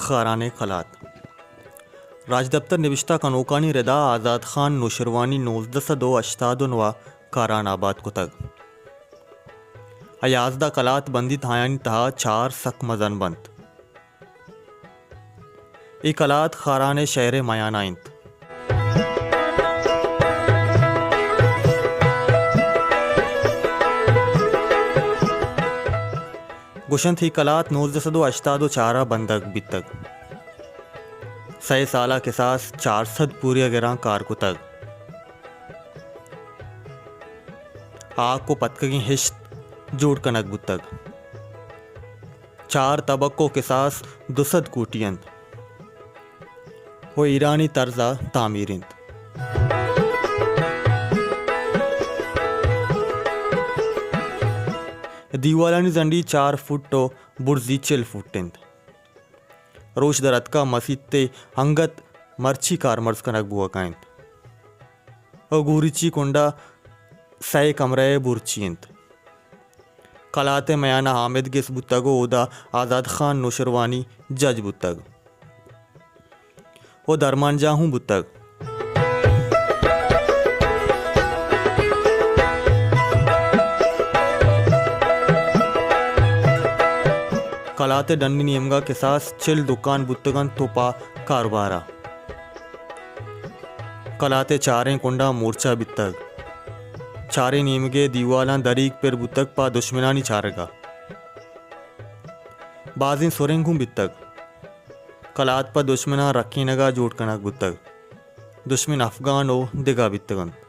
کاران ءِ کلات۔ راجدپتر نبشتہ کنوکانی ردا آزاد خان نوشیروانی نوزدہ سد ءُ ہشتاد ءُ نو ءَ کاران آباد کتگ۔ ءُ یازدہ کلات بندیت، آیانی تہا چار سک مزن بنت۔ اے کلات کاران ءِ شئیر ءِ میان ءَ انت۔ گوشنت اے کلات نوزدہ سد ءُ ہشتاد ءُ چار ءَ بندگ بیتگ۔ سئے سال ءَ کساس چار سد پوریاگراں کار کتگ۔ ہاک ءُ پتکگیں ہشت جوڑ کنگ بوتگ۔ چار تبک ءُ کساس دو سد کوٹی انت ءُ ایرانی طرز ءَ تعمیر انت۔ دیوالانی زنڈی چار فٹ ءُ برزی چل فٹ انت۔ روش در اتکا مسیت ءِ انگت مرچی کارمرز کنگ بوہگا انت۔ ءُ گوریچی کنڈا سئے کمرہ ءِ بورچی انت۔ کلات ءِ میان ءَ حامد گس بوتگ ءُ اودا آزاد خان نوشیروانی جج بوتگ ءُ درمانجاہ ہوں بوتگ۔ کلات ءِ ڈنی نیمگا کساس چل دکان بوتگ انت ءُ پہ کاروبار ءَ۔ کلات ءِ چاریں کنڈاں مورچہ بیتگ۔ چاریں نیمگے دیوالاں دریگ پر بوتگ پہ دشمنانی چارگ ءَ۔ بازیں سرنگ ہوں بیتگ۔ کلات پہ دشمناں رکینگ ءَ جوڑ کنگ بوتگ۔ دشمن افغان ءُ دگہ بیتگ انت۔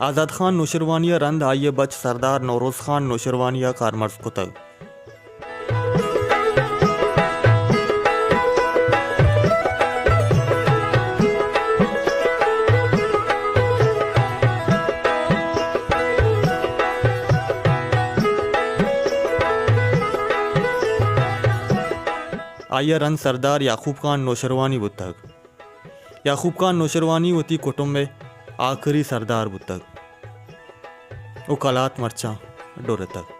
آزاد خان نوشیروانی ءَ رند آئی ءِ بچ سردار نوروز خان نوشیروانی ءَ کارمرز کتگ۔ آئی ءَ رند سردار یعقوب خان نوشیروانی بوتگ۔ یعقوب خان نوشیروانی وتی کٹمب ءِ آخری سردار بوتگ ءُ کلات مرچاں ڈرتگ۔